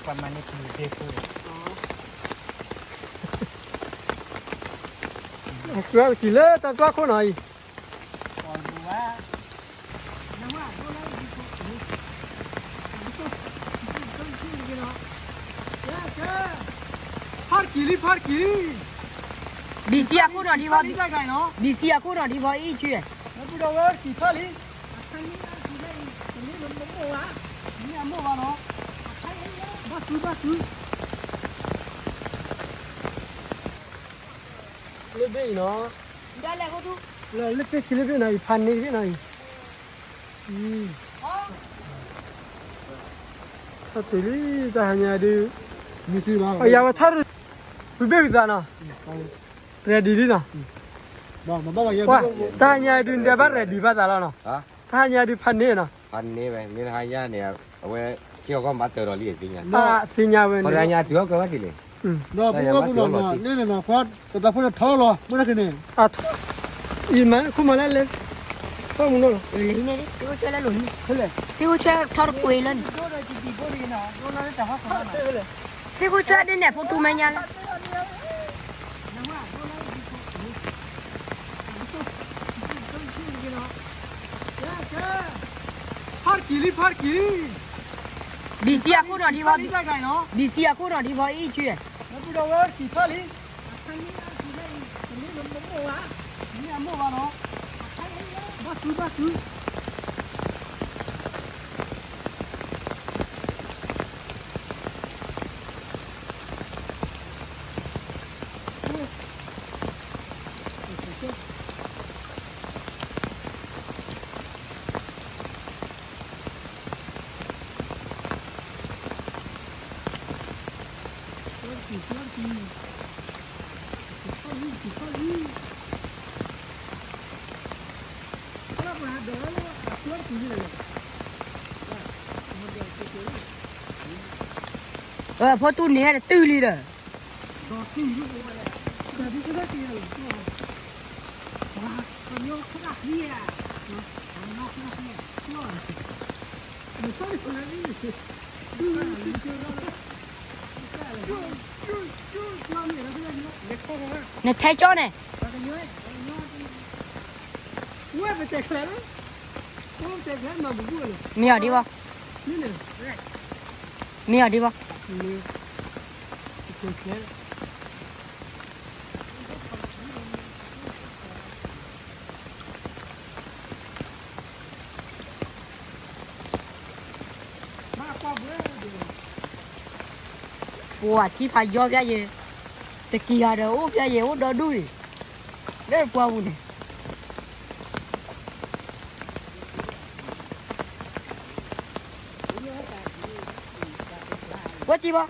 ပှၤမၤန့ၢ်ပျံၤဒ့ဖိ, ကတုၤလၢတၢ်သွၣ်ခိၣ်နီၤအံၤ, ဖီၣ်တကံၤလံ ဖီၣ်တကံၤလံ, ဘံၣ်သံအခိၣ်နီၤဒံးဘီ, ဘံၣ်သံအခိၣ်နီၤဒံးဘီအံၤ, ကံၢ်, ဘံၣ်သံအခိၣ်နီၤဒံးဘီအံၤ, လၢဘ့ၣ်အံၤနီၤ, လၢလၢသ့ၣ်ခံလၢဘ့ၣ်နီၤအံၤ ဖးန့ၢ်တဘ့ၣ်နီၤအံၤ, အံၤ, ထီၣ်တုၤလံ တၢ်ဟါညါဒုး, မ့ၢ်သံလီၤ အယၤဝဲထီၣ်, ဝံၤဘ့ၣ်ဝံၤသးနီၤ, ရဲဒံးလံနီၤ, တၢ်ဟါညါဒုး နတဲဘၣ်ရဲဒံးဘၣ်သးလီၤနီၤ, တၢ်ဟါညါဒုးဖးန့ၢ်နီၤ, ဖးန့ၢ်ဝဲ မ့ၢ်တဟါညါန့ၣ် အဝဲ ခံဂီၤခီမၤတၢၤဒီးလံ သ့ၣ်ညါ, သ့ၣ်ညါဝဲန့ၣ် တဟါညါတုၤအီၣ်ကၢဘၣ်ဒ်လဲၣ်, ဒီးပဝဲပူၤနီၤ န့ၣ်န့ၣ်နီၤ ပှၤတသးဖိလၢထီလီၤ မ့ၢ်တက့ၤန့ၣ်, အံၤမး ခိၣ်မးလၢလဲၤ, ပှၢ်မူနီၤလီၤ, သ့ၣ်ခိၣ်ဆၢလၢလိၤန့ၣ်, သ့ၣ်ခိၣ်ဆၢထီတပှ့ၤလၢန့ၣ်, သ့ၣ်ခိၣ်ဆၢဒ်န့ၣ် ဖိတူမဲာ်ညါလၢ ဖီၣ်တကံၤလံ ဖီၣ်တကံၤလံ, ဘံၣ်သံအခိၣ်နီၤဒံးဘီ, ဘံၣ်သံအခိၣ်နီၤဒံးဘီအံၤ ကံၢ်, ဘၣ်သု ဘၣ်သု ဖိတူၢ်န့ၣ်တတုၤလံဒီး, နထဲကၠီန့ၣ်, မ့ၢ်အီၤဒံးဘၣ်, မ့ၢ်အီၤဒံးဘၣ်. ပှၤထံဖးယီၤဖျါယဲ, တကံၢ်ဂၤဒီးအိၣ်ဖျါယဲ အိၣ်ဒီဒူၣ်အံၤ, လၢပှၢ်ပူၤန့ၣ် ဝဲတံၢ်ဘၣ်,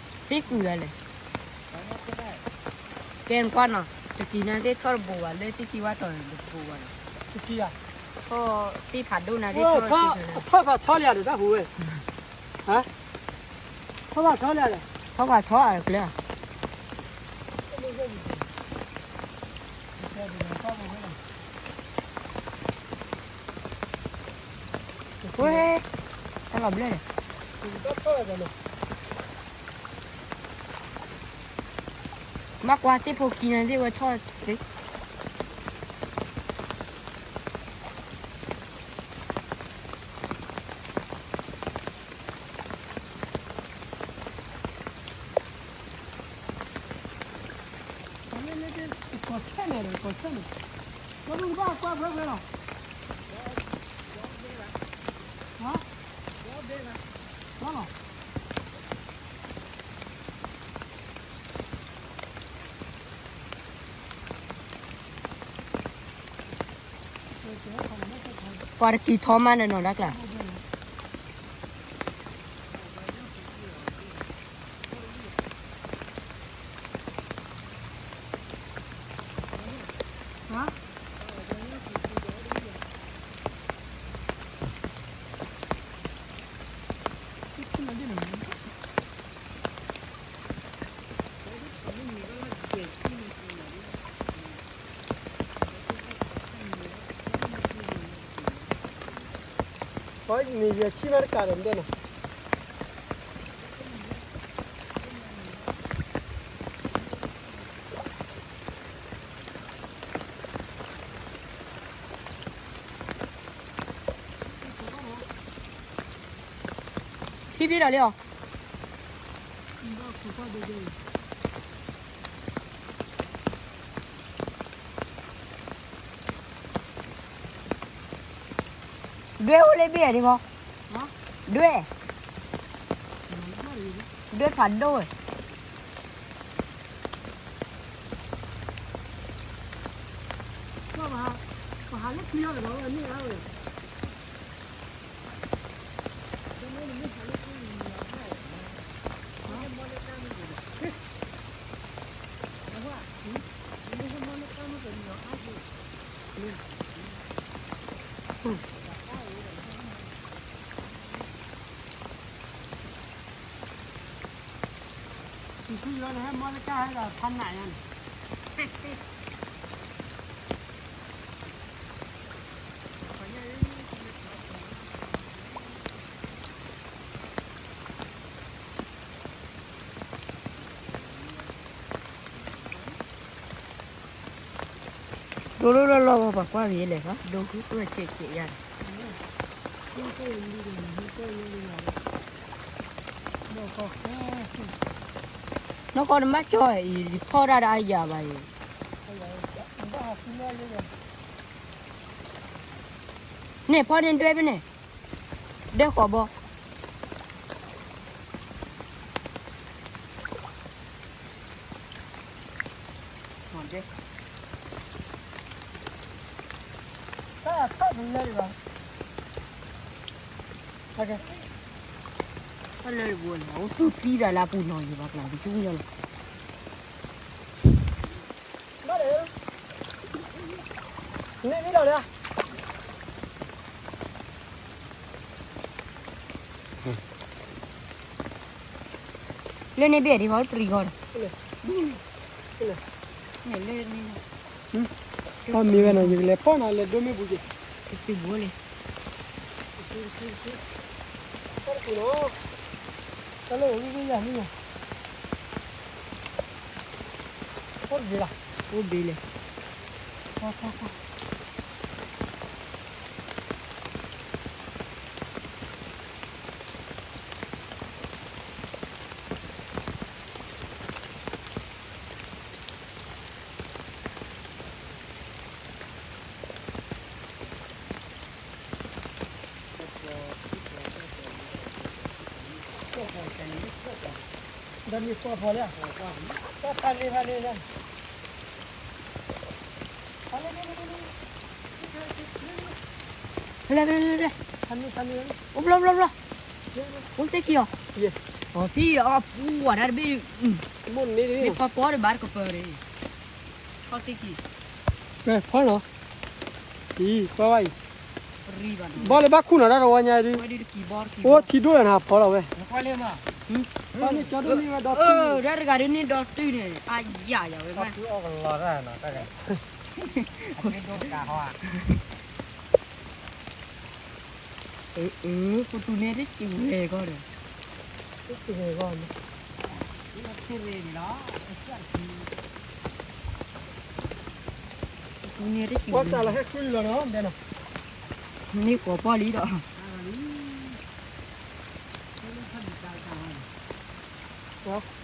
သ့ၣ်ကုၢ်ဂၤလဲၣ်, ကဲနကွၢ်နီၤ, တကံၢ်နၤသ့ၣ်ထီၣ်တဘိးဘၣ် လၢသ့ၣ်ခံဝါထီၣ်န့ၣ်တဘိးဘၣ်န့ၣ်, ထီၣ်သ့ၣ်ဖးဒိၣ်နၤသ့ၣ်ထီၣ်, ထီၣ်ဖးထီလံဒီးတၢ်ဟူဝဲ, ထီၣ်ဖးထီလံ, ထီၣ်ဖးထီအကျဲ ဝဲ, တၢ်လီၤဘျဲၣ်န့ၣ်, မ့ၢ်ကွၢ်သ့ၣ်ဖိခံန့ၣ်သ့ၣ်ဝဲထီၣ်သ့ ကီၢ်ဆဲၣ်န့ၣ်ဒီး ကီၢ်ဆဲၣ်န့ၣ်, လၢမုၢ်ကဘၣ်ကွၢ်ဖဲဖဲလီၤ, လီၤ, ပှၤတကံၢ်ထီမးန့ၣ်နီၤ တၢ်ကျါ န့ၣ်ယဆံမးတကးဒီးဒဲနီၤ ထံဖံဒီးလံအီၤ, ဒွဲအိၣ်လၢဘ့ၣ်အဒံးမီၤ, ဒွဲ, ဒွဲဖးဒိၣ်ဝဲ, ပဟးလၢခံလီၤဒီးန့ၣ်ဧါဝဲ တံၤဆူယီၤန့ၣ် ဟဲမီလၢကါဟဲဒီးဖးနးယါန့ၣ် ဒိၣ်ဒိၣ်လီၢ်လီၢ် ပှၤကွၢ်ဂ့ၤလဲၣ်, ဒိၣ်ဃုကွၢ်စဲးစဲးယါန့ၣ်, နီၢ်ကီၢ်နဘၣ်ကၠီအံၤ ယထီၣ်တၢ်ဒီးအယၤဘၣ်အံၤ, န့ၣ်ဖီန့ၣ်ဒွဲဖဲန့ၣ်, ဒွဲဃီၤဘီ တၢ်ထီၣ်တလဲဘၣ်, တၢ်လၢတဘိန့ၣ် အိၣ်သူၣ်သံသးလၢအပူၤနီၤယံၤဘၣ်ကျါ တကၠူၣ်ညါလီၤ, မ့ၢ်မ့ၢ်လီၤလၢ လၢန့ၣ်ဘ့ၣ်ဒံးဃီပရံဃီဒီး, မ့ၢ်လၢန့ၣ်, တၢ်မ့ၢ်ဝဲနီၤ ယကလဲၤဖီၣ်နီၤ လဲၤဒိမ့ၢ်ပူၤက့ၤ, တဘိလံ, တၢ်လၢအိၣ်ဂ့ၤဂ့ၤယၤမ့ၢ်နီၤ, အိၣ်ဘ့ၣ်လီၤ, အိၣ်ဘ့ၣ်လံ, ဒီးမ့ၢ်ကွၢ်ဖီလၢ, တၢ်ဖးန့ၢ်ဖးန့ၢ်လၢ, ဖဲလဲၣ်ဖဲလဲၣ်ဖဲလဲၣ်, ဖဲန့ၣ်ဖဲန့ၣ်, အိၣ်ဘျီဘျီဘျီ, အိၣ်သ့ၣ်ခံအီၤ, အီၤဖံအီၤပူၤဝဲဒၣ်တဘ့ၣ်, မ့ၢ်ဖီပီၣ်ဒီးဘၣ်တကပၤန့ၣ်, ထီၣ်သ့ၣ်ခံ, ဖီလီၤ, အံၤကွၢ်ဝဲအံၤ, ဘၣ်လၢဘၣ်ခူၣ်နီၤတၢ်တဝီညါဒုး, အိၣ်ထံဒိၣ်လၢနဖီလီၤဝဲ, တၢ်တဂၤဒုးန့ၣ်ဒီတုၢ်န့ၣ် အယၤယၤဝဲမး, ပတူၢ်န့ၢ်တစံးဝဲကီၢ်ဒီး, ပတူၢ်န့ၢ်တစံးဝဲ, ပှၤစးလီၤဟဲဃုလီၤနီၤ, န့ၢ်ဃီၤပီၣ်လံဒီး, လီၤ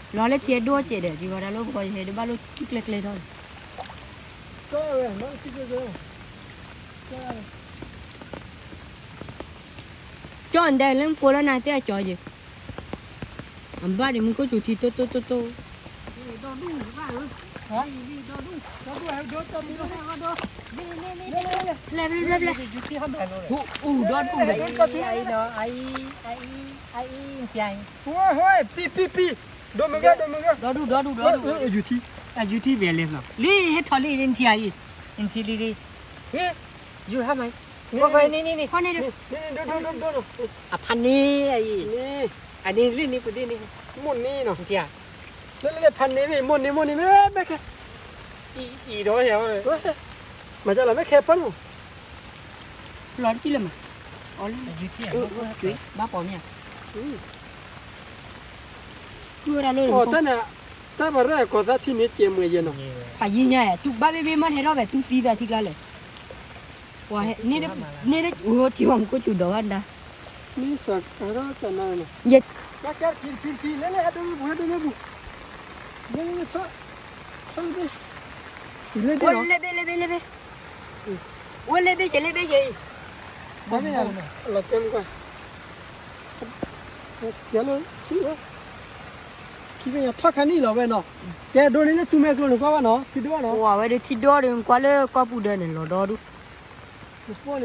လၢထံဒိၣ်စဲးဒီး ယဂီၤတၢ်လၢပဂီၤယဟဲဒ်ဘၣ်လိၣ်ထံကျဲကျဲထီၣ်န့ၣ်, ကၠီၣ်ဒဲးလၢမူခိၣ်လၢနၤသ့ၣ်အကၠီယဲၢ်, အဘၣ်ဒံးမူခိၣ်စူၤထံတိၢ်တိၢ်တိၢ်တိၢ်, ဖျဲၣ်ဖျဲၣ်ဖျဲၣ်ဖျဲၣ်, အံၤ အံၤ အံၤ ပံ ပံ ပံ, ဒိၣ်မုၢ်ဂၢၢ် ဒိၣ်မုၢ်ဂၢၢ်, ဒီဒူၣ် ဒီဒူၣ် ဒီဒူၣ်, ယူၤထံ, ယူၤထံ ဘဲလဲၣ်ဖျီ လံ ဟဲထီၣ်လံ နထံၣ်အံၤ, နထံၣ်လံလံ, ဟ့ၣ်, ယူၤဟါမး, န့ၣ် န့ၣ် ဖီန့ၣ်, အဖးန့ၣ်အံၤ, အန့ၣ်လံန့ၣ်ပဒ့ၣ်န့ၣ်, မိၢ်န့ၣ်နီၤ, နထံၣ်ဧါ, လၢလၢဖးန့ၣ်မ့ၢ် မိၢ်န့ၣ် မိၢ်န့ၣ်မ့ၢ် မ့ၢ်ခဲ, အံၤဒီးယၤ, မၤကလီၤ မ့ၢ်ခဲပၢ်နီၤ, လီၤတကံၢ်လၢမး, အီၤလၢ ဘၣ်ပိာ်မ့ၢ်ဧါ, ကုၢ်ဝဲဒၣ်လၢ တၢ်န့ၣ်, တၢ်ဘၣ်ရဲၣ်ကီၤသးထံန့ၣ်ကဲးမွဲယဲနီၤ, ဖးယံၤညါဧါ, တူၢ်ဘၣ်ဘ့ၣ်ဘ့ၣ်မးဟဲထီၣ်ဖဲတူၢ်သံသးထံကျါလဲၣ်, န့ၣ်, န့ၣ်အိၣ်ထံဝဲမူခိၣ်စူၤဒီးဘၣ်နဒါ, န့ၣ်စးကါထီၣ်တနၤနီၤ, ယဲ, ကဲကဲတကံတကံတကံ လဲၤလဲၤဟဲဒိဟဲဒိမ့ၢ်ပူၤ, လဲၤလဲၤလဲၤထီၣ်, ထီၣ်လၢဘ့ၣ်, လဲၤဘ့ၣ်လဲၤဘ့ၣ်လဲၤဘ့ၣ်, ဝဲလဲၤဘ့ၣ်ကဲလဲၤဘ့ၣ်ကဲအံၤ, လီၤတဲမကွၢ် ယလၢခံဝဲ, ခံဖဲညါထီၣ်ခါနံၣ်လီၤဝဲနီၤ, ကဲဒိန့ၣ်လၢသူမဲာ်ကျိၤန့ၣ်ကွၢ်ဘၣ်နီၤ ထံဒိၣ်နီၤ, ဝဲဒၣ်ထံဒိၣ်ဒီးကွၢ်လၢကီၢ်ပူၤဒီးန့ၣ်လီၤဒီ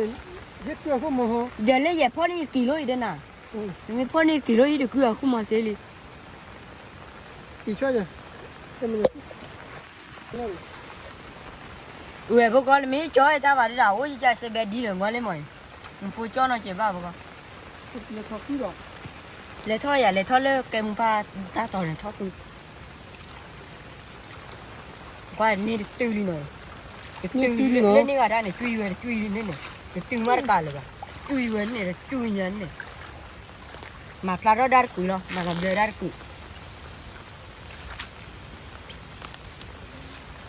ဒူၣ်, ယဲလၢယဲဖီၣ်န့ၢ်ကံၤလိအံၤဒီးနၤ, မ့ၢ်ဖီၣ်န့ၢ်ကံၤလိအံၤတကုၢ်အဃုမီၤသ့လံ, ဝဲၢ်ဖိကီၢ်လၢမ့ၢ်ကၠီတၢ်ဘၣ်ဒုဒၣ် အိၣ်ယကစဲးဘဲဒ်လၢၤ ကွၢ်လၢမီၤအံၤ, နဖိကၠီနီၤကဲးဘၣ်ဖိကီၢ်, လဲၤထီၣ်ယၤ လဲၤထီၣ်လၢကဲမူဖါတၢ်တီၤန့ၣ်ထီၣ်ဃု, ကွၢ်န့ၣ်တတုၤလံနီၤ, တတုၤလံနီၤ လၢန့ၣ်ဂၤဒၣ်န့ၣ် ကွံဝဲတကွံလံန့ၣ်န့ၣ်, တတုၤမးတကးလၢၤဘၣ်, ကွံဝဲန့ၣ်တကွံညါန့ၣ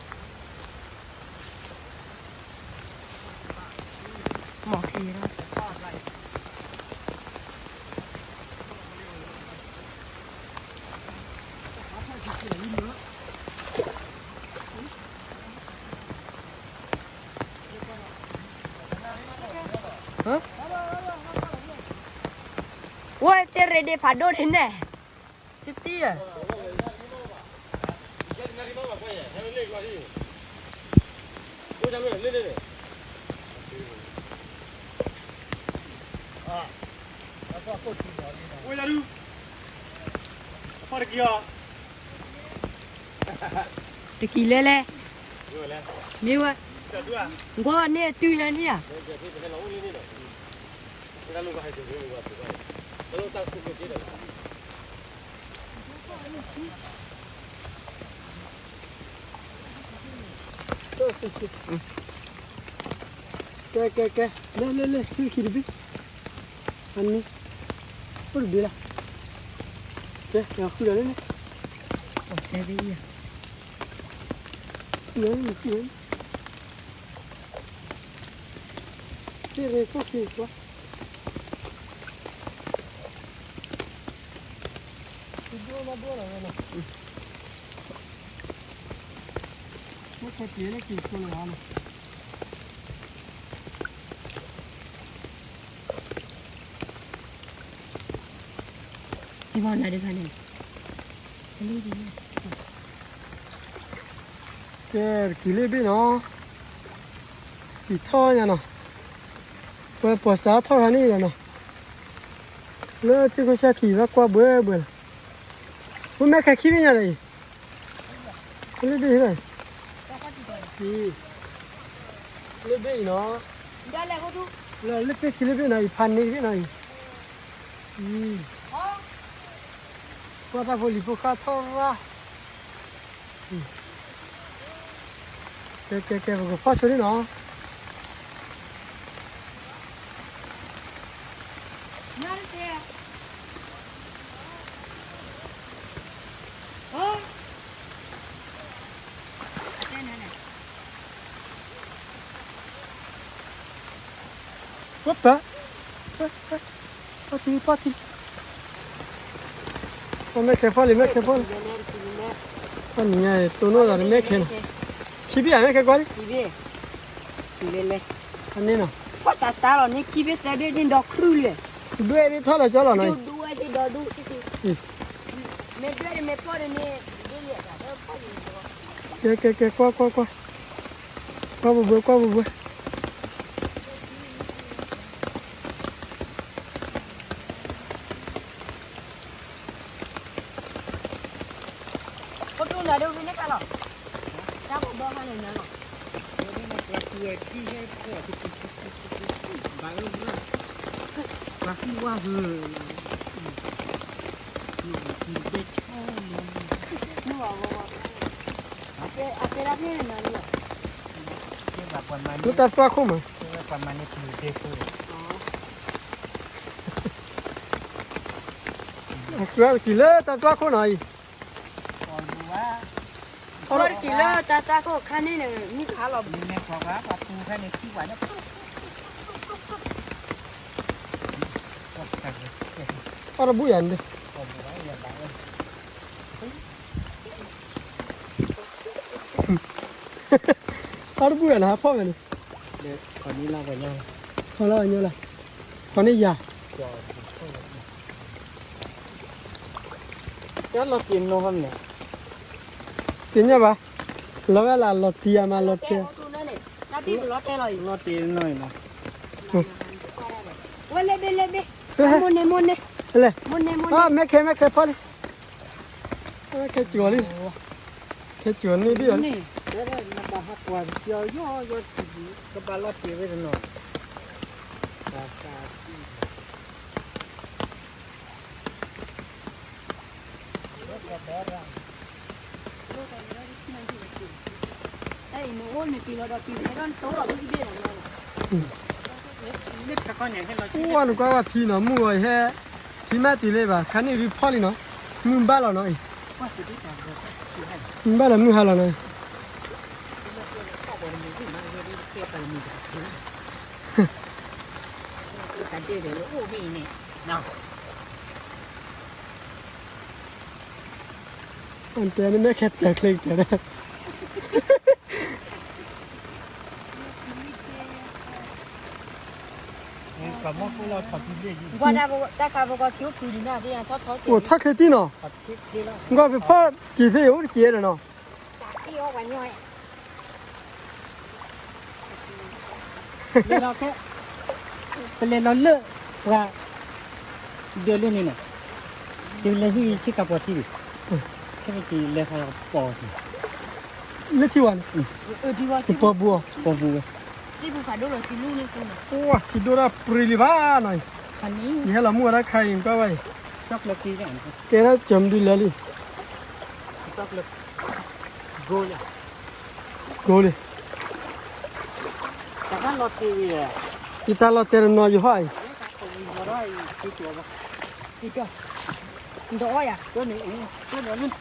်, မၤဖျါထီၣ်ဒၣ်တကွံလီၤ မၤလီၤဘျၢဒၣ်တကွံ မီၢ်ချံလီၤ, အိၣ်သ့ၣ်ရ့ဒ့ဖးဒိၣ်ဒ်န့ၣ်, စတံဒီး တကံၤလဲၣ်လဲၣ်, မ့ၢ်ဝဲ, ကွၢ်န့ၣ်တုၤညါန့ၣ်ဧါ ကဲ ကဲ ကဲ လဲၤ လဲၤ လဲၤ ထံခံတဘ့ၣ်, အန့ၣ်, အိၣ်တဘ့ၣ်လီၤ, ကဲ ယဃုလီၤလၢန့ၣ်, ဃုလီၤလၢန့ၣ် ဃုလီၤလၢန့ၣ်, သ့ၣ်ရ့ခိၣ်ခံကွၢ် ဒိၣ်မးဒိၣ်လီၤဝဲနီၤ, မ့ၢ်ခဲပှ့ၤလၢက့ၤဆိလီၤနီၤ, တဘၣ်နၤဒ်ဖဲန့ၣ်, ကဲ တကံၤလ့ၣ်ဘ့ၣ်နီၤ, ကံၤထီၣ်ညါနီၤ, ပှၤပှၤစးထီၣ်ခါန့ၣ်လီၤနီၤ, လၢသ့ၣ်ခိၣ်ဆၣ်ခံဘၣ်ကွၢ်ဘှဲဘှဲလီၤ, မ့ၢ်မဲၣ်ခဲခံဘ့ၣ်ညါဒီးအံၤ, လ့ၣ်ဘ့ၣ်လီၤ, လ့ၣ်ဘ့ၣ်အံၤနီၤ, လၢသ့ၣ်ခံလ့ၣ်ဘ့ၣ်နီၤ အံၤဖးန့ၢ်ဘ့ၣ်နီၤအံၤ, အံၤ ကွၢ်တၢ်ဖိလံၤဖိဃၣ်ထီၣ်ရၣ်, ကဲ ကဲ ကဲ ပကဖီၣ်ဆိလံနီၤ. ပၢ်, ပၢ်ထံ ပၢ်ထံ, ပၢ်မဲၣ်ခဲဖီၣ်လံ မဲၣ်ခဲဖီၣ်လံ, ပၢ်နံၤညါတိၢ်နီၣ်သးဒီးမဲၣ်ခဲနီၤ, ခံဘ့ၣ်ဧါ မဲၣ်ခဲကွၢ်လံ, အန့ၣ်နီၤ, တၢ်တၢ်လီၤန့ၣ် ခံဘ့ၣ်သၢဘ့ၣ်န့ၣ်ဒီးခရုလဲၣ်, ဒွဲၣ်ဒ်ထီၣ်လီၤကၠီလီၤနီၤ, ဒွဲၣ်ဒ်ဒီဒူၣ်, မ့ၢ်ဒွဲၣ်ဒ်မ့ၢ်ဖီၣ်ဒ်န့ၣ်, ကဲ ကဲ ကဲ ကွၢ် ကွၢ် ကွၢ်, ကွၢ်ဘှဲဘှဲ ကွၢ်ဘှဲဘှဲ. ခိၣ်တူၢ်နၤဒိၣ်ဖဲန့ၣ်ကလီၤ, တၢ်ဘိးဘီဖးန့ၣ်နၤလီၤ, ပှၤကူဝဲထံဟဲဖီၣ်, ပှၤကူဝဲဟၢ, အတဲဒၣ်ဖဲန့ၣ်နၤလီၤ, လၢတၢ်သွၣ်ခိၣ်မး, ပှၤမၤန့ၢ်ပူၤဒဲဖိလီၤ. က့ၤလၢတၢ်သွၣ်ခိၣ်နီၤအံၤ, က့ၤလၢတၢ်သွၣ်ခိၣ်ခါန့ၣ်န့ၣ် မုၢ်ကဟါလီၤ, အီၣ်တဘူၣ်ယၤန့ၣ်, အီၣ်တဘူၣ်ယၤန့ၣ် ဟးဖီၣ်ဝဲန့ၣ်, ဖီၣ်လၢအညီလၢ, ဖီၣ်န့ၢ်ယၤ, လီၤတ့ၢ်နီၤ, သ့ၣ်ညါဘၣ်, လီၤဝဲလၢလီၤတ့ၢ်အမးလီၤတ့ၢ်, လီၤတ့ၢ်နီၤ, ဝဲလဲၣ်ဘ့ၣ်လဲၣ်ဘ့ၣ်, မိၢ်န့ၣ်မိၢ်န့ၣ်, လဲၣ်, မိၢ်န့ၣ်မိၢ်န့ၣ်, မဲခဲမဲခဲဖီၣ်လံ, ခဲကၠူၤလံ, ခဲကၠူၤန့ၣ်ဘ့ၣ်, နဘၣ်ဟးကွၢ်ကၠီယီယီ, ကဘၣ်လီၤတ့ၢ်ဝဲတနီၤ အိၣ်နကွၢ်ဝဲထံနီၤ မုၢ်ဂီၤအံၤဟဲ, ထံမးတုၤလၢဘၣ် ခါန့ၣ်ဒုးဖီၣ်လံနီၤ, မုၢ်ဘၣ်လီၤနီၤအံၤ, မုၢ်ဘၣ်လီၤမုၢ်ဟါလီၤနီၤအံၤ. တဲန့ၣ်မ့ၢ်ခဲတၢၢ်ချ့ကတၢၢ်န့ၣ်, အိၣ်ထီၣ်ချ့တံၢ်နီၤ, ကွၢ်ဖဲဖီၣ်က့ၤဖဲအံၤအိၣ်တက့ၢ်ဒီးနီၤ, ပလဲၤလီၤလၢပှၤဒၢးလၢန့ၣ်န့ၣ်, ယလဲၤဟံးဆ့ကၤပှၤထံဘၣ်, ခဲမ့ၢ်ကလဲၤခါလီၤပီၢ်, လၢထံဝဲန့ၣ်, ပီၢ်ပူၤ, ပီၢ်ပူၤဝဲ, အိၣ်ထံဒိၣ်တၢ်ပြံလံဘၣ်နီၤ, ယဟဲလီၤမုၢ်ဝဲဒၣ်ခါအံၤ ကွၢ်ဝဲအံၤ, ကဲဒၣ်ကၠီမဒုလဲၤလံ, ကိးလံ, ယတၢ်လီၤတဲာ်တနီၤယဟီၣ်အ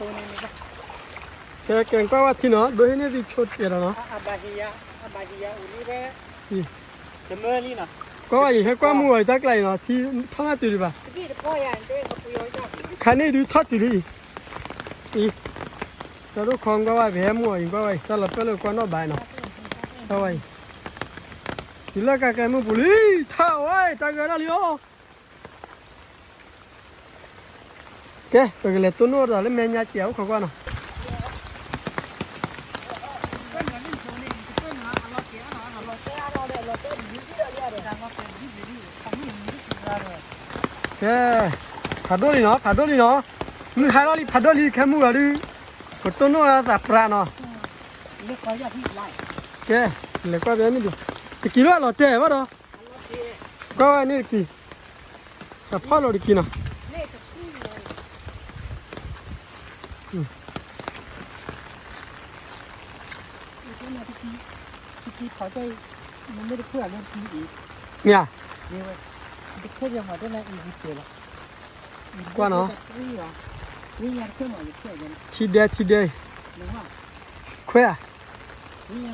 ံၤ, ကဲကဲကွၢ်ဝဲထံနီၤ ဒိဟ့ၣ်န့ၢ်သုဆိတကဲးဒီးနီၤ, ကွၢ်ဝဲအံၤ ဟဲကွၢ်မုၢ်ဝဲအံၤတၢ်ကျါအံၤနီၤ ထံထီၣ်နၢ်တုၤဒံးဘၣ်, ခါန့ၣ်ဒုးထီၣ်တုၤလံအံၤ, အံၤ, တၢ်ဒိၣ်ခီကွၢ်ဝဲ ပဟဲမုၢ်အံၤကွၢ်ဝဲအံၤ တၢ်လီၤပၢၢ်လၢကွၢ်နီၣ်ဘၣ်နီၤ, ကွၢ်ဝဲအံၤ, တုၤလၢကါကျဲမုၢ်ပူၤလံ, ထီၣ်ဝဲတၢ်ဂၤဒၣ်လံအိၣ် ကဲ ပကလဲၤတိၢ်နီၣ်တၢ်လၢမဲာ်ညါစဲးအိၣ်ခိးကွၢ်နီၤ, ကဲ, ဖးဒိၣ်လံနီၤ ဖးဒိၣ်လံနီၤ, မုၢ်ဟါထီၣ်လံဖးဒိၣ်လံ ခဲမုၢ်ဂီၤဒုး, ပတိၢ်နီၣ်သးပြးနီၤ, ကဲ, လဲၤကွၢ်ဘဲန့ၣ်ဒံး, တကံၤလီၤအလီၤတဲာ်ဘၣ်ဒီး, ကွၢ်ဝဲန့ၣ်တကံၤ, တဖီၣ်လိာ်တကံၤနီၤ မ့ၢ်ဧါ, ကွၢ်နီၤ, ထံဒဲထံဒဲ, ခွဲးဧါ,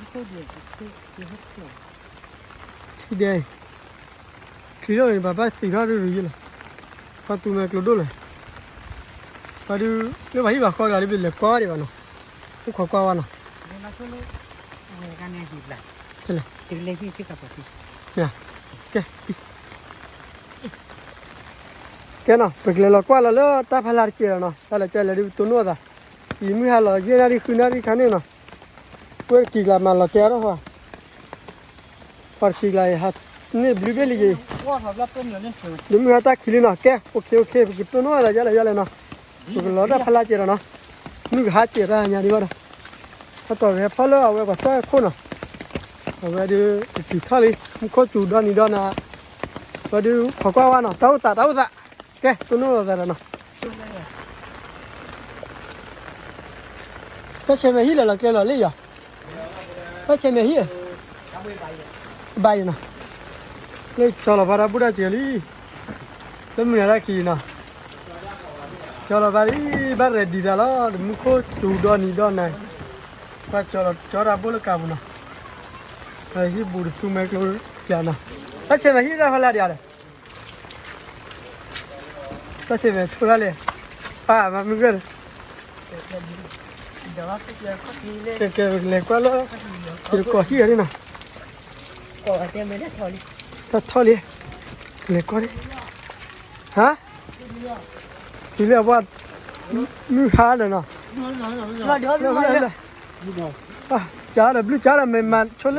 ထံဒဲ, ချံဒိၣ်န့ၣ် ပှၤဘၣ်သံးထီၣ်ဒုးဒုးယဲၢ်လီၤ, ပှၤသူမဲာ်ကျိၤဒိၣ်လဲၣ်, ပှၤဒုး, လၢပှၤဟံၣ်ဘၣ်ဃီတဂၤဒုး ပလဲၤကွၢ်ဒံးဘၣ်နီၤ, အိၣ်ခိးကွၢ်ဝဲနီၤ ကဲနီၤ ပကလဲၤလီၤကွၢ်လီၤလၢတၢ်ဖးလၢ်တကဲးလီၤနီၤ, တၢ်လၢကလဲၤဒုးပတိၢ်နီၣ်အသး, အံၤမုၢ်ဟါလီၤယဲၢ်နၣ်ရံၣ်ဃုနၣ်ရံၣ်ခါန့ၣ်နီၤ, ကွဲတကံၤကျါမၤလီၤတဲာ်ထီၣ်ဃီ, ပှၤတကံၤကျါအံၤဟးန့ၢ်ဘျုးဘ့ၣ်လံက့ၤ, ဒုးမုၢ်ဟါတၢ်ခံးလံနီၤ, ကဲ အိၣ်ခ့အိၣ်ခ့ ပကတိၢ်နီၣ်အသးယဲလီၤယဲလီၤနီၤ, ပကလီၤတၢ်ဖးလၢ်ကဲးလီၤနီၤ, မုၢ်ကဟါကဲးတၢ်ညါဒံးဘၣ်ဒီး, ဟဲတီၢ်ကဟဲဖီၣ်လၢအဝဲပှၤသွၣ်ခိၣ်နီၤ, အဝဲဒုးတတုၤထီၣ်လံ မူခိၣ်စူၤဒီနံၤဒီနၤ, အဝဲဒုးခိးကွၢ်ဝဲနီၤ တၢ်အိၣ်သးတၢ်အိၣ်သး, ကဲ တိၢ်နီၣ်လိာ်သးဒီးနီၤ, တၢ်ဆဲးမဲာ်ဟံၣ်လီၤလီၤကျဲလီၤလံယီၤ, တၢ်ဆဲးမဲာ်ဟံၣ်, ဘၣ်ယီၤနီၤ, လၢကၠီလီၤဖးတၢ်ဘူၣ်တၢ်စၢၤလံ, လၢမုၢ်နၤတၢ်ခံးနီၤ, ကၠီလီၤဘၣ်လံ, ဘၣ် ready သးလီၤ, တမူခိၣ်စူၤဒီနံၤဒီနၤ, ပှၤကၠီလီၤကၠီတၢ်ဘိၣ်လၢကးပူၤနီၤ, ဟံၣ်ဘူးတသူမဲကျိယၤနီၤ, တၢ်ဆဲးမဲာ်ဟံၣ်တၢ်ဖီလာ်ဒံးဧါ, တၢ်ဆဲးမဲာ်ဆိတၢ်လဲၣ်, ပၢ်မၤမုၢ်ဂၢၢ်လၢ ကဲကဲ လဲၤကွၢ်လၢ ယတကိးဟံၣ်အီၤလံနီၤ, တၢ်ထီၣ်လံ, လဲၤကွၢ်လံ, ဟါ, တုၤလၢအပှၢ်, မုၢ်ဟါလၢာ်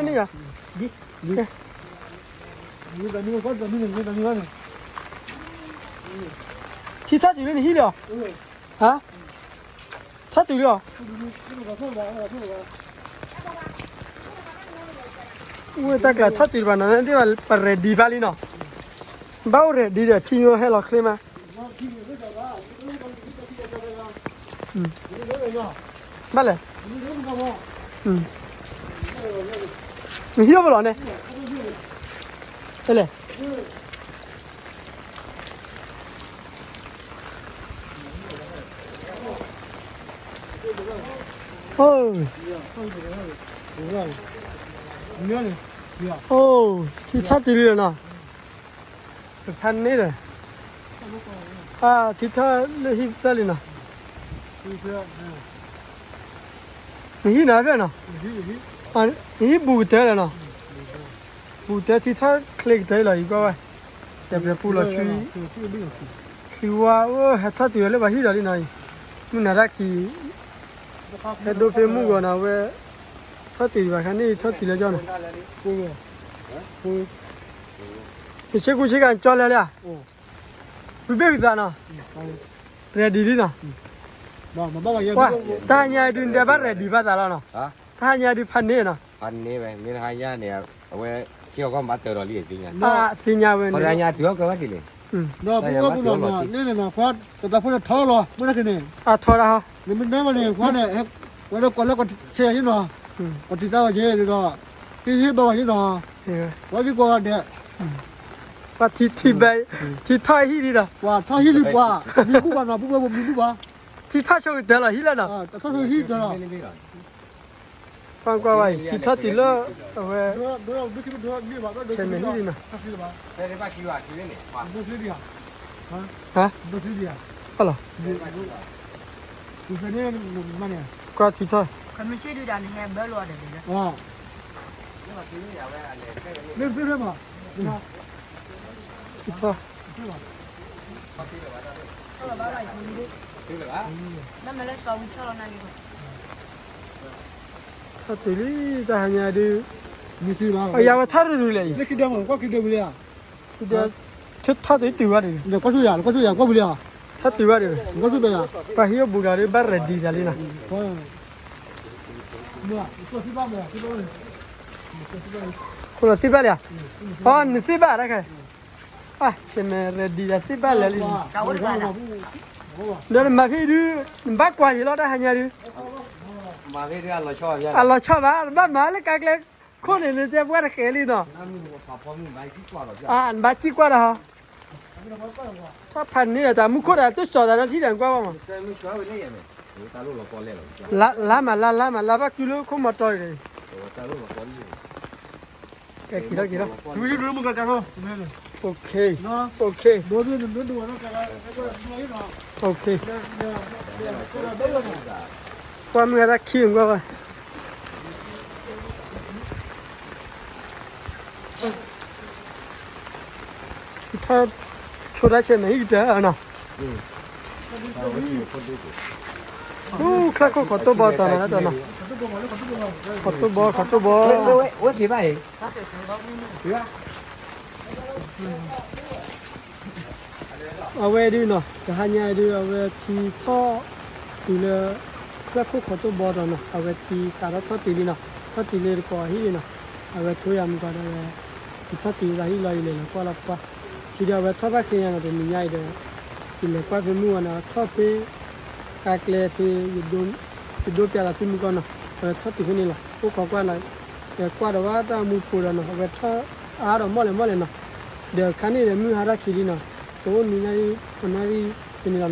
နီၤ, ကၢ်ဒီးဘျုးကၢ်ဒီးမဲာ်မၤဆိလၢန့ၣ်ယၤ, ထံထီၣ်တုၤလၢနဟံၣ်လံဧါ, ဟါ, ထီၣ်တုၤလံဧါ, ဝဲတၢ်ကျးထီၣ်တုၤတဘၣ်နီၤ, ပ ready ဘၣ်လံနီၤ, ဘၣ်အိၣ် ready ဒီး ထံညိဟဲလီၤချ့မး, ဘၣ်လဲၣ်, နဟံၣ်အိၣ်ပလီၢ်န့ၣ်, တလဲၣ် အိၣ်, ထံထီၣ်တုၤလံလီၤနီၤ, ပဖးန့ၣ်ဒီး, ထံထီၣ်လၢဟံၣ်ပျဲၢ်လံနီၤ, နဟံၣ်နီၤဖျဲၣ်နီၤ, နဟံၣ်ဘူးကတၢၢ်လီၤနီၤ, ဘူးကတၢၢ်ထံထီၣ်ချ့ကတၢၢ်လီၤအံၤကွၢ်ဝဲ, ဆဲးပှဲၤပူလီၤဆှံ, ချံဝါအိၣ်ဟဲထီၣ်တုၤလၢပှၤဟံၣ်ဒီးလံနီၤအံၤ, မုၢ်နၤတၢ်ခံး ဟဲဒိဖဲမုၢ်ဂီၤနီၤဝဲ, ထီၣ်တုၤဘၣ်ခါန့ၣ် ထီၣ်တုၤလၢကၠီနီၤ, ယဆ့ကူဆ့ကၤကၠီလၢလၢ, ဝံၤဘ့ၣ်ဝံၤသးနီၤ, ready လံနီၤ, တၢ်ဟါညါဒုးနတဲဘၣ် ready ဘၣ်သးလီၤနီၤ, တၢ်ဟါညါဒုးဖးန့ၣ်နီၤ, ဖးန့ၣ်ဝဲ မ့ၢ်တဟါညါန့ၣ် အဝဲ ခ့အီၤကီၢ်မၤတၢၤဒီးလံသ့ၣ်ညါ, သ့ၣ်ညါဝဲန့ၣ်, ဟါညါတုၤအီၣ်ကၢဘၣ်ဒ်လဲၣ်, ဒီးပဝဲပူၤနီၤ န့ၣ်န့ၣ်နီၤ ခွါ တသးဖိန့ၣ်ထီလီၤ မ့ၢ်တက့ၤန့ၣ်, အထီဒၣ်ဟီ, နမ့ၢ်နဲမးန့ၣ် ခွါန့ၣ်, ဝဲဒၣ်ကွၢ်လၢကဆဲးယၤန့ၣ်နီၤ, ပတံၤတၢ်ဝဲယဲဒီး, ဟ့ၣ်ဟ့ၣ်ဘၣ်ဝဲယဲနီၤ, ဝဲသံကွၢ်ဂၤဒဲး, ပှၤထံထံဘဲ, ထံထီၣ်ဟံၣ်ဒံးဒီး, ပှၤထီၣ်ဟံၣ်လံပှၤ, မံၤဘူၣ်ဘၣ်နီၤ ပူၤဝဲပမံၤဘူၣ်ဘၣ်, ထံထီၣ်ဆိကတၢၢ်လီၤဟံၣ်လၢနီၤ, ထံထီၣ်ဆိဟံၣ်တၢ်လီၤ ပှၤကွၢ်ဝဲအံၤ ထံထီၣ်တုၤလၢ အဝဲ ဆဲးမဲာ်ဟံၣ်လံနီၤ, ဟါ, ကွၢ်ထံထီၣ်, ထံထီၣ်, ထီၣ်တုၤလံ တၢ်ဟါညါဒုး, အယၤဝဲထီၣ်ရူၤရူၤလဲၣ်အံၤ, ထီၣ်တုၤတုၤဝဲဒၣ်, ထီၣ်တုၤဝဲဒၣ်, ပှၤဟံၣ်အိၣ်ဘူးဒီးဒုးဘၣ် ready သးလံနီၤ, ခိၣ်လီၤသ့ၣ်ဘၣ်လံဧါ, အီ နသ့ၣ်ဘၣ်တခါ, ဆဲးမဲာ် ready ဒီးသ့ၣ်ဘၣ်လၢာ်လံ, ဒီးနမၤဖဲဒုး, နဘၣ်ကွၢ်ယံၤလီၤတၢ်ဟါညါဒုး, အလီၤဆီဘၣ် နဘၣ်မၤလၢကါကျဲခိၣ်န့ၣ် နတဲပှၢ်တဃဲးလံနီၤ, နဘၣ်စံၣ်ကွၢ်ဒီးဟီ, ပှၤဖးန့ၢ်ဒီးတၢ်မူခိၣ်ဒီး တစိာ်သးနီထံၣ်ဒီးကွၢ်ဘၣ်မး, လါမးလါ လါမးလါ ဘၣ်ကုလၢခိၣ်မီတီၤအံၤ, ကဲက့ၤထီၣ်က့ၤထီၣ်, OK, OK, OK, ကွၢ်မုၢ်ဂၤတၢ်ခံးကွၢ်ဘၣ် ထံထီၣ်ဆိတၢ်ဆဲးမဲာ်ဟံၣ်ကတၢၢ်နီၤ, အိၣ်ချၢခိၣ်ခီၣ်တိၢ်ဘီတနီၤတနီၤ, ခီၣ်တိၢ်ဘီ ခီၣ်တိၢ်ဘီ, အဝဲဒုးနီၤ တဟါညါဒုး အဝဲထံထီၣ်တုၤလၢ ချၢခိၣ်ခီၣ်တိၢ်ဘီတနီၤ အဝဲထံစးထီၣ်ထီၣ်တုၤလံနီၤ, ထီၣ်တုၤလၢတကိးဟံၣ်လံနီၤ, အဝဲထိယၤမုၢ်ကီးဒီးဝဲ ထံထီၣ်တုၤသးဟံၣ်လီၤ ယလဲၤလီၤကွၢ်လီၤကွၢ်, ထံဒီးအဝဲထီၣ်ဘၣ်ခဲညါနီၤ တနံၤညါအံၤဒီး ယလဲၤကွၢ်ဖဲမုၢ်ဝဲနီၤ ထီၣ်ဖဲ ကါကျဲဖဲ ယဒိပျးလီၤဖဲမုၢ်ကီးနီၤ, အဝဲထီၣ်တုၤဖဲန့ၣ်လီၤ, အိၣ်ခိးကွၢ်လီၤ, ကွၢ်ဒီးဝဲတၢ်မူဖိဒီးနီၤ အဝဲထီၣ်အါဒီးမီၢ်လဲၣ်မီၢ်လဲၣ်နီၤ, ဒီးခါန့ၣ်ဒီးမုၢ်ဟါတၢ်ခံးလံနီၤ, တအိၣ်နံၤညါအံၤ အနၣ်ရံၣ်ဖဲန့ၣ်လီၤနီၤ,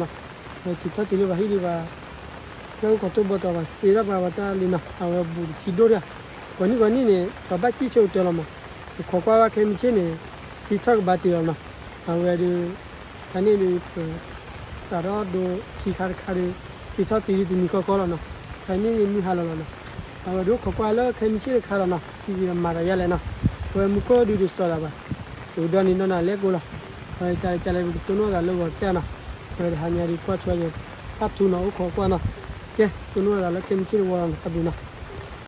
က့ၤထီၣ်တုၤလၢပှၤဟံၣ်ဒံးဘၣ်, လၢအိၣ်ခိးတိၢ်ဘီတီၤဘၣ် စံးထီၣ်ပှၤဝဲတၢ်လံနီၤ, အဝဲဘူးတထံဒိၣ်ဒၣ်, ကိးနံၣ်ကိးနံၣ်န့ၣ် ပှၤဘၣ်စံၣ်ဆိကတၢၢ်လီၤမး, ပခိးကွၢ်ဘၣ်ခဲမုၢ်ဆ့ၣ်န့ၣ် ထံထီၣ်ကဘၣ်တ့ၢ်လီၤနီၤ, အဝဲဒီး ဖဲန့ၣ်ဒီး ပစးထီၣ်ဒိခံခါတခါဒီး က့ၤထီၣ်တုၤလံတနံၤဃီဃီလီၤနီၤ, ဖဲန့ၣ်မုၢ်ဟါလီၤလီၤနီၤ, အဝဲဒိခိးကွၢ်လၢခဲမုၢ်ဆ့ၣ်တခါလီၤနီၤ, ထံဂ့ၤမၤတၢ်ယါလဲၣ်နီၤ, အဝဲမူခိၣ်ဒုးတစီၤဒၣ်ဘၣ်, အိၣ်ဒီးန့ၣ်နီၢ်နၤလဲၣ်ကိးလီၤ, အဝဲကလဲၤကလဲၤပကတိၢ်နီၣ်သးလၢဂီၤတၢ်နီၤ, အဝဲတဟါညါဒီးကွၢ်ထွဲယဲ တၢ်ထူနီၤအိၣ်ခိးကွၢ်နီၤ, ကဲ တိၢ်နီၣ်သးလၢခဲမုၢ်ဆ့ၣ်တဝီလီၤနီၤ, တၢ်ဘျုးနီၤ.